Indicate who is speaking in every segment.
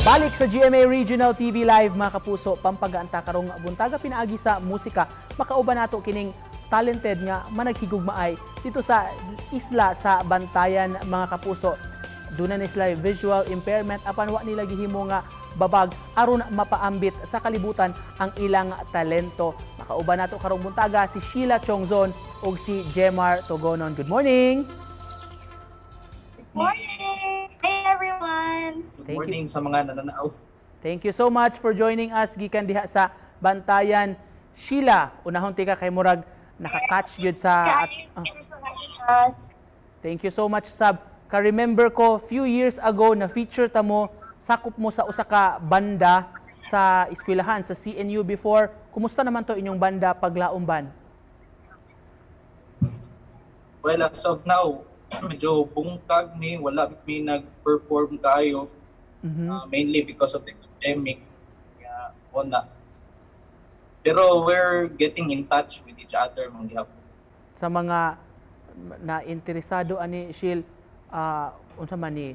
Speaker 1: Balik sa GMA Regional TV Live, mga kapuso, pampagaan ta karong buntaga pinaagi sa musika. Makauban nato kining talented nga managhigugmaay dito sa isla sa Bantayan, mga kapuso. Duna ni sila visual impairment apan wa nila gihimo nga babag aron mapaambit sa kalibutan ang ilang talento. Makauban nato karong buntaga si Sheila Chongzon ug si Jemar Togonon. Good morning.
Speaker 2: Good morning! Hey everyone!
Speaker 3: Good
Speaker 1: Thank you.
Speaker 3: Morning sa mga nananaw.
Speaker 1: Thank you so much for joining us gikan diha sa Bantayan. Sheila, unahon tika kay murag naka-catch gyud sa
Speaker 2: Guys, thank you for having us.
Speaker 1: Thank you so much, Sab. Ka-remember ko few years ago na feature ta mo, sakop mo sa usa ka banda sa eskwelahan sa CNU before. Kumusta naman to inyong banda, Paglaom Band?
Speaker 3: Well, as of now, medyo bungkag ni, wala mi nag-perform kayo, mainly because of the pandemic. Kaya, na. Pero we're getting in touch with each other man gihapon.
Speaker 1: Sa mga na interesado ani Shil, unsa man ni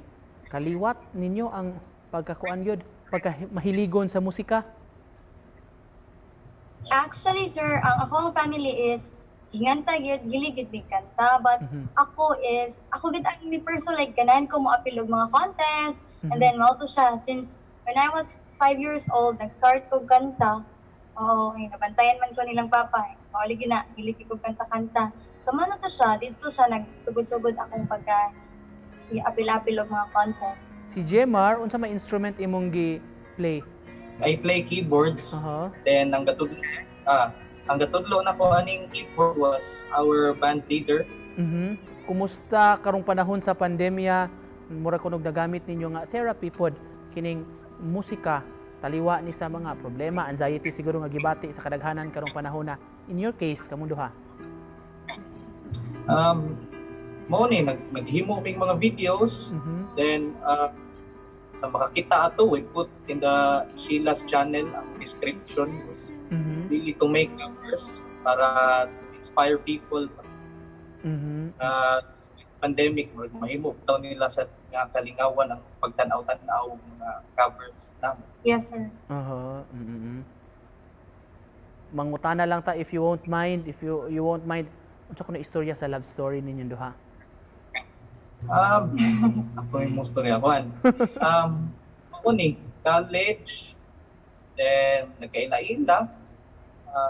Speaker 1: kaliwat ninyo ang pagkakuan gyud, pagka mahiligon sa musika?
Speaker 2: Actually, sir, ang akong family is hinganta gyud, hilig gyud mig kanta, but ako is ako gyud ang ni person like ganahan ko moapil og mga contest and then mao to siya since when I was 5 years old nag-start ko kanta. Oo, ay, nabantayan man ko nilang papa. Mao lagi na hilig ko kanta-kanta. So mao na to siya, dito siya nagsugod-sugod akong pagka i-apil-apil og mga contest.
Speaker 1: Si Jemar, unsa may instrument imong gi-play?
Speaker 3: I play keyboards. Then ang gatudlo nako aning keyboard was our band leader.
Speaker 1: Kumusta karong panahon sa pandemya? Mura kunog nagamit ninyo nga therapy pod kining musika taliwa ni sa mga problema, anxiety siguro nga gibati sa kadaghanan karong panahon na. In your case, kamong duha?
Speaker 3: Mao ni naghimo mig mga videos. Then sa makakita ato, we put in the Sheila's channel ang description really to make covers para to inspire people pandemic, murag mahimo daw nila sa nga kalingawan ang pagtan-aw-tan-aw og mga covers namo.
Speaker 2: Yes, sir.
Speaker 1: Aha. Mangutana lang ta, if you won't mind, if you won't mind, unsa kuno istorya sa love story ninyong duha?
Speaker 3: Ako yung mo story ako. Ako ni college, then nagkaila-ila,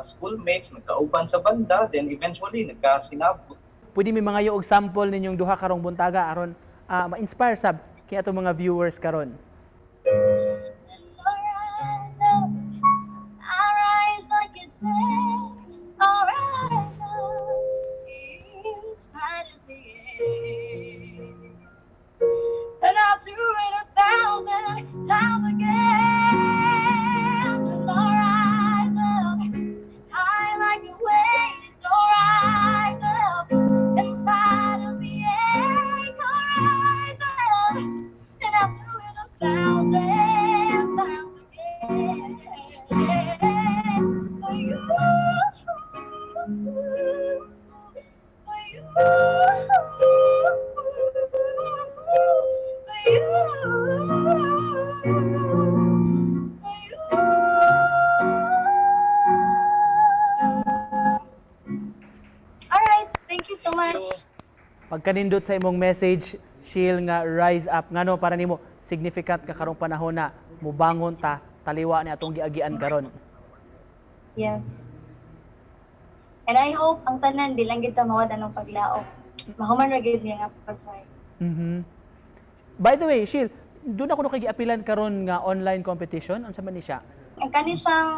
Speaker 3: schoolmates, nagkauban sa banda, then eventually nagkasinabot.
Speaker 1: Pwede mi mga og sample ninyong duha karong buntaga aron ma-inspire sab kini atong mga viewers karon.
Speaker 2: I rise up, I rise like it's dead. I rise up in spite of the ache. And I'll do it 1,000 times again. And I'll rise up, high like a wave. I'll rise up in spite of the ache. I'll rise up. And I'll do it 1,000 times again. For you. For you. For you. For you. All right. Thank you so much.
Speaker 1: Pagkanindot sa imong message, Shil, nga rise up, ngano para nimo significant ka karong panahon na mubangon ta taliwa ni atong giagian karon?
Speaker 2: Yes. And I hope ang tanan di lang gid ta mawad anong paglaom. Mahuman ra gid niya nga pag-sorry.
Speaker 1: By the way, Shil, duna kuno kay giapilan karon nga online competition, unsa man ni siya?
Speaker 2: Ang kani siyang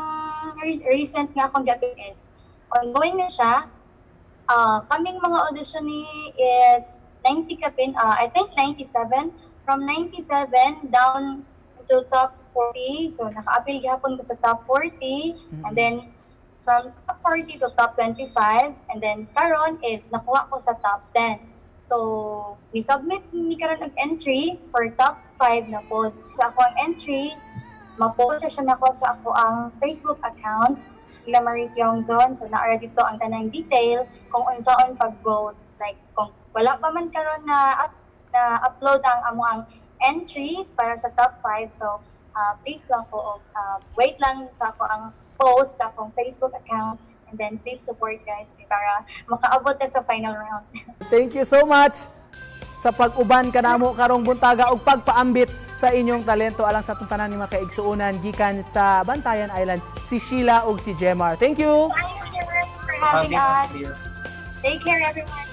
Speaker 2: recent nga akong giapil is ongoing na siya. Kaming mga audition ni is 90 kapin, I think 97. From 97 down to top 40. So naka-apil gihapon ko sa top 40 and then from top 40 to top 25 and then karon is nakuha ko sa top 10. So, we submit ni karon og entry for top 5 na po. Sa ako ang entry, ma-post siya nako sa ako ang Facebook account, Sheila Marie Tiongzon. So, naa dito ang tanang detail kung unsaon pag-vote. Like, kung wala pa man karon na upload ang amo ang entries para sa top 5. So, Please lang po, wait lang sa akoang post sa akong Facebook account and then please support, guys, para makaabot na sa final round.
Speaker 1: Thank you so much sa pag-uban kanamo karong buntaga ug pagpaambit sa inyong talento alang sa atong tanan nga mga kaigsuonan gikan sa Bantayan Island, si Sheila ug si Jemar. Thank you.
Speaker 2: Thank you for having us. Take care, everyone.